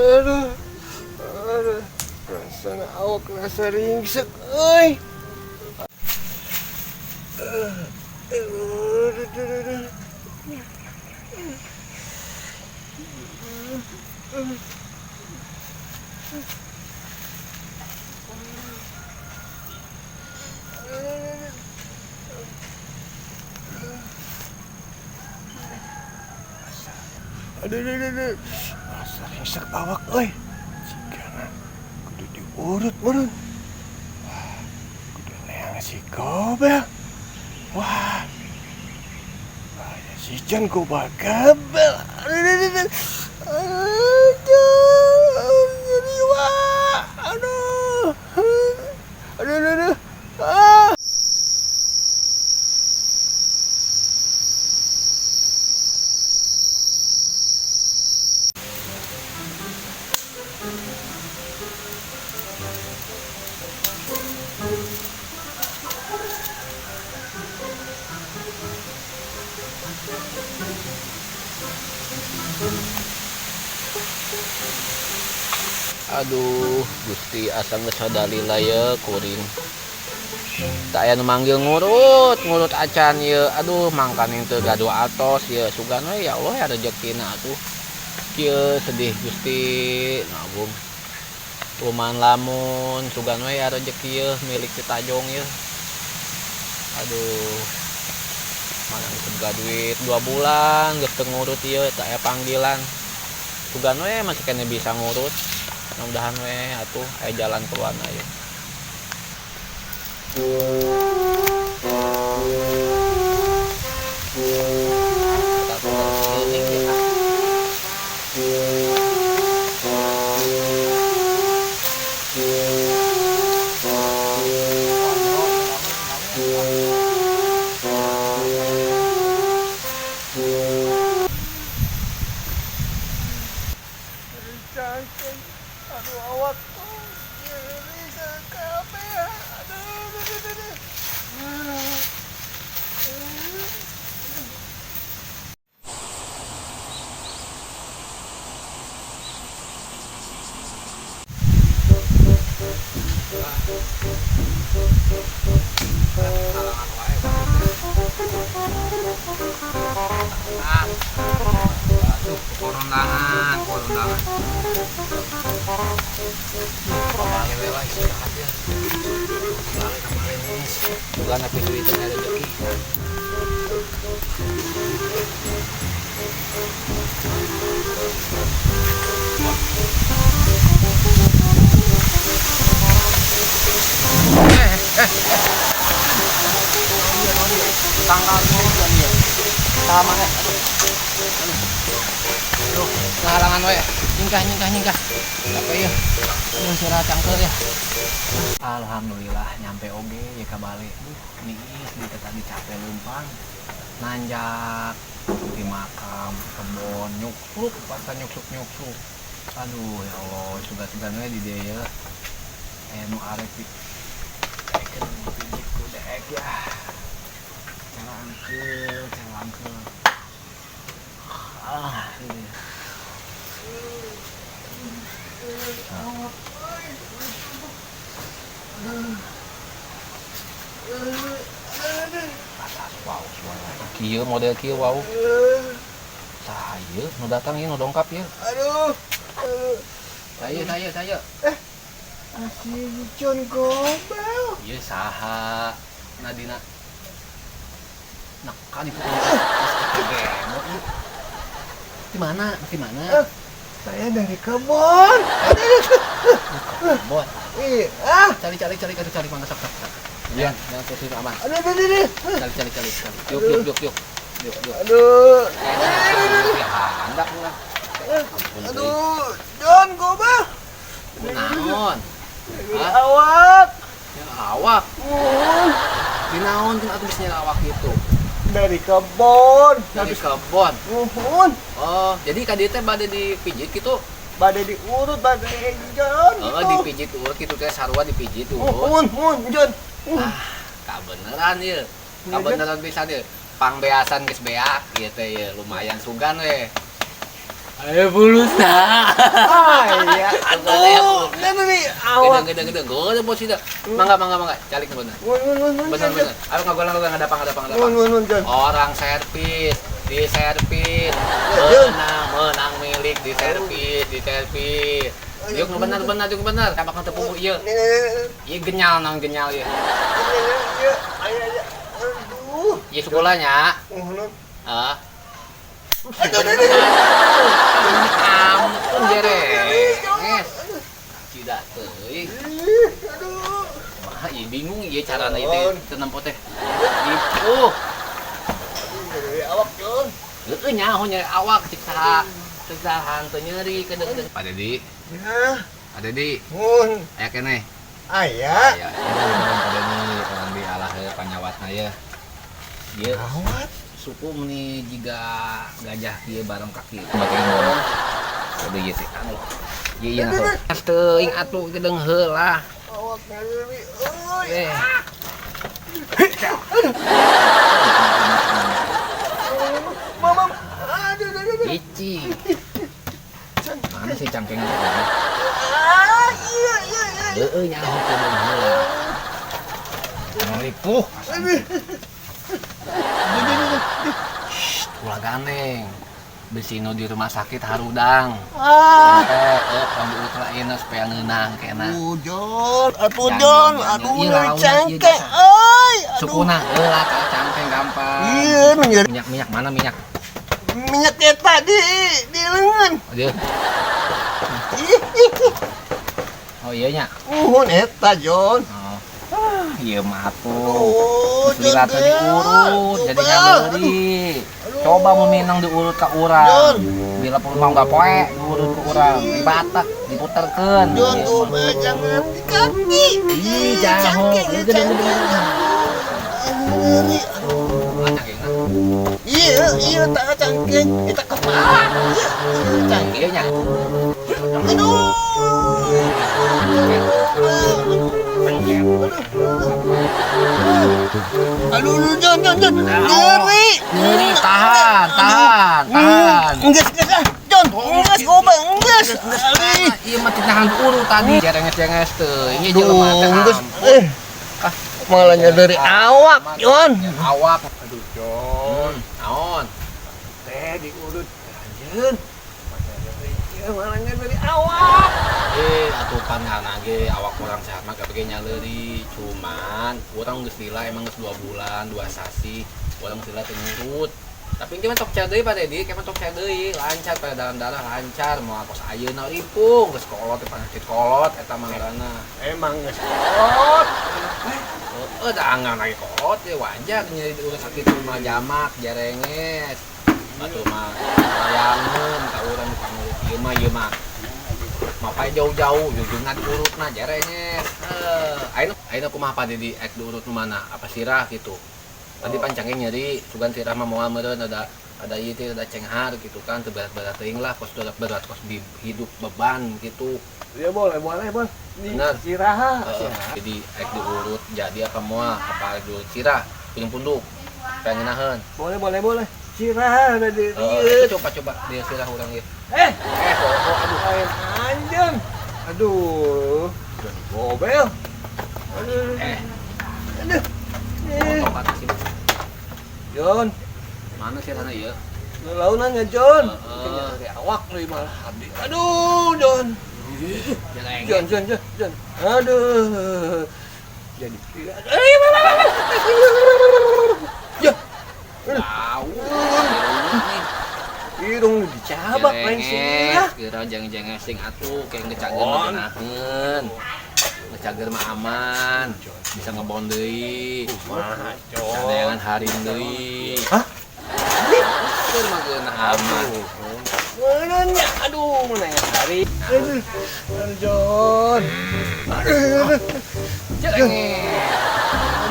Aduh, aduh, rasana awak rasa ringsek, euy. Aduh, aduh, aduh, aduh. Aduh, aduh, aduh, aduh. Asa ringsek awak euy. Sigana kudu diurut meureun. Wah, kudu neang si Gobel. Wah. Aya si Jan gobal gabel. Aduh, aduh, aduh, aduh. Aduh, nyeri wah. Aduh. Aduh, aduh, aduh. Ah. Aduh, Gusti, asa geus sadalila ye kuring. Teu aya nu manggil ngurut, ngurut acan ye. Aduh, mangkaning teu gaduh atos ye. Sugan we ya Allah ya rejekina atuh. Kieu sedih Gusti, nabung. Lumayan lamun, sugan we ya rejeki ye milik ti tajong ye. Aduh. Mana geus boga duit 2 bulan geus teu ngurut ieu, teu aya panggilan. Sugan we masih keneh bisa ngurut. Mudah-mudahan we atuh aya jalan keluarna ye. Cangkeng, aduh awak nyeri sakabeh. Aduh, aduh, aduh, aduh. Halangan wae. Ah. Aduh, korondangan, korondangan. Kembali we lah istirahat ya. Kembali kembali nih. Bukan habis duit ada rezeki. Tanggal ini ya. Sama eh. Aduh. Aduh, ngahalangan we. Nyingkah, nyingkah, nyingkah. Capek ya. Aduh, sirah cangkel ya. Alhamdulillah nyampe oge ya ka bale. Duh, niis di tadi capek leumpang. Nanjak di makam, kebon, nyuksuk, paksa nyuksuk-nyuksuk. Aduh, ya Allah, sugan-sugan we di dieu ya. Aya nu arek di daekeun pijit ku daek ya. Calangkeul, calangkeul. Ah, ini. Atas wow suara. Kieu model kieu wow. Tah ieu nu datang ieu nu dongkap ieu. Aduh. Saya saya saya. Si John Gobel. Ieu saha? Nadina. Nah, kan itu gemot ieu. Di mana? Di mana? Saya dari kebun. Kebon. Iya. Cari cari cari cari cari mangga sok sok sok. Jangan, jangan posisi aman. Aduh, aduh, aduh, aduh. Cari cari cari cari. Yuk yuk yuk yuk. Yuk yuk. Aduh. Ya, hendak lah. Aduh, John Gobel. Naon? Awak. Ya awak. Di naon kan atuh bisa awak gitu. Dari kebon. Dari kebon. Muhun. Oh, jadi ka dieu teh bade dipijit gitu. Bade diurut, bade John. Oh, dipijit urut gitu teh sarua dipijit urut. Muhun, muhun, John. Ah, kabeneran ieu. Kabeneran pisan ieu. Pangbeasan geus beak ieu teh ieu lumayan sugan we. Ayo pulsa. Ah iya. Aduh, nyeri awak. Gedeng gedeng gedeng. Gede bos itu. Mangga mangga mangga. Calik bener. Mun mun mun mun. Bener bener. Aduh ngagolang ngagolang ngadapang ngadapang Mun ngadapang. mun mun Jon. Orang servis, di servis. Jon. Menang, menang milik di servis, di servis. Yuk nu bener bener yuk bener. Kabak teu ieu. Ieu genyal nang genyal ieu. Iya, ayo ayo. Aduh. Ieu sekolahnya. Muhun. Ah. Aduh, aduh, aduh. Ampun jerenges. Tidak teuing. Ih, aduh. Wah, ieu bingung ieu carana ieu teh teu nempo teh. Gitu. Nyeri awak, Jon. Heueuh nyaho nyeri awak cek saha. Cek saha teu nyeri kedeung. Pak Dedi, Ya, Pak Dedi, mun. aya keneh. Aya. Aya. Pak Dedi urang di alah heuh panyawatna ye. Ieu Awat. Suku meni jiga gajah kieu bareng kaki. Bagian aduh ieu teh anu. Ieu ieu nah. Teuing atuh gedeung heula. Awak nyeri euy. Eh. Mama. Aduh, aduh, aduh. Ici. Mana sih cangkeng itu? Ah, iya, iya, iya. Heeh nyaho gedeung heula. Ripuh. Aduh. Ulah gandeng. Besi nu di rumah sakit harudang. Ah. Sampai tong diurut lah ayeuna supaya ngeunang kena. Aduh, Jon. Aduh, Jangan, Jon. jangan. Aduh, Iya, nyeri launan, iya, cangkeng. jasa. Euy, aduh. Sukuna heula ka cangkeng gampang. Iya, nu nyeri. Minyak minyak mana minyak? Minyak eta di leungeun. Oh, dia. Ih, ih, ih. Oh iya nya. Muhun eta, Jon. Oh. Ah, ieu mah atuh. Aduh, Jon. Lila teh diurut jadi nyaleuri. Coba mau minang diurut ke urang. Jon. Bila perlu mau nggak poe diurut ke urang, dibatak, diputerkeun. Jon, Ieu tuh mah. mah jangan di kaki. Ih, jaho. Cangkeng, Ieu gede, gede, gede. Aduh, nyeri. Aduh. Ah, cangkengna. Iya, iya, tak cangkeng. Eta kepala. Iya, iya, cangkeng. Ieu nya. Aduh. Aduh, aduh, Jon, Jon, Jon. Nyeri. Nyeri, tahan, tahan, tahan. Enggeus, enggeus ah. Jon, enggeus, gobang, enggeus. Aduh. Ieu mah tahan diurut tadi. Jerenges-jenges teuing ieu jelema teh. Aduh, enggeus. Ampun. Eh. Malah nyadari awak, Jon. Awak. Aduh, Jon. Naon? Teh diurut anjeun. Malah nyadari awak. Eh, atuh pan ngaranna ge awak kurang sehat mah kabeh nyaleuri. Cuman urang geus lila emang geus 2 bulan, 2 sasi, urang geus lila teu ngurut. Tapi engke mah tok cer deui Pak Dedi, engke mah tok cer deui, lancar peredaran darah lancar, moal kos ayeuna ripuh, geus kolot penyakit kolot eta mah ngaranna. Emang geus kolot. Heeh, da anggang lagi kolot ya wajar nyeri diurut sakit mah jamak jarenges. Batu mah layangeun ka urang nu pangurut ieu mah ieu mah. Mapai jauh-jauh jujurna diurutna jarenges. Heuh, ayeuna ayeuna kumaha Pak Dedi ek diurut nu mana? Apa sirah gitu? Tadi pan cangkeng nyeri, sugan sirah mah moal meureun ada ieu teh ada cenghar gitu kan, teu berat-berat teuing lah, kos berat-berat kos hidup beban gitu. Ya boleh, boleh, boleh. Bener. Sirah. Jadi ek diurut jadi apa moal, apa diurut sirah, ujung punduk. Pengen ngeunaheun. Boleh, boleh, boleh. Sirah ada di Heeh, coba coba dia sirah urang ieu. Eh, Eh, poho aduh. lain anjeun. Aduh, udah gobel. Aduh. Eh, Aduh. Eh, foto kata sih. Jon, Mana sirahna ieu? launan ya Jon. Heeh. Nyari awak deui malah abdi. Aduh, Jon. Jarenges. Jon, Jon, Jon, Jon. Aduh. Jadi. Ya. Tahu. Irung dicabak lain sirah. Kira jeng-jeng sing atuh kayak ngecager mah ngeunaheun. Ngecager mah aman. Bisa ngebon deui. Mah, Cadangan harim deui. Hah? Keur mah geunah aman. Mana aduh, mana ya hari. Aduh, aduh, Jon. Aduh, aduh. Jarenges.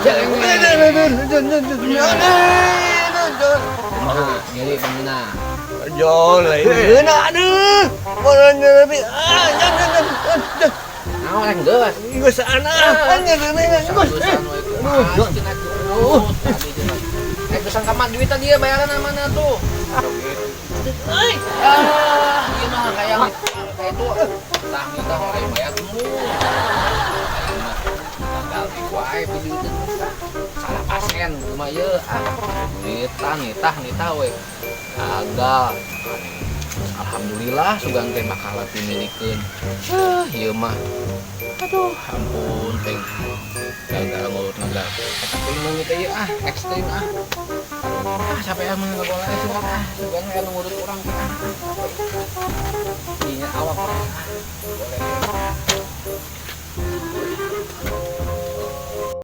Aduh, Jarenges. aduh, aduh, Jon, Jon, Jon. Aduh, aduh, Jon. Kumaha nyeri pengguna. Jon, lain geuna, aduh. Mana nyeri? Ah, Jon, Jon, Jon, Jon, Jon. Naon rek geus? Geus ana, nyeri geus. Aduh, Jon. Aduh, Eh, geus ka duit tadi ya bayaran mana tuh? Euy. Ah, ieu mah kayak kayak itu. Tah nitah aing bayar gemuk. Aing mah gagal di wae pijuteun. Salah pasien kumaha ieu ah. Nitah nitah nitah we. Gagal. Alhamdulillah sugan teh bakal dimilikeun. Ah, ieu mah. Aduh, ampun teh. Gagal ngurut gagal. Eta teh leungit teh ieu ah, ekstrim ah. Ah, capek ah mah ngagola sugan ah. Sugan aya nu ngurut urang teh ah. Ingat awak ah. Boleh.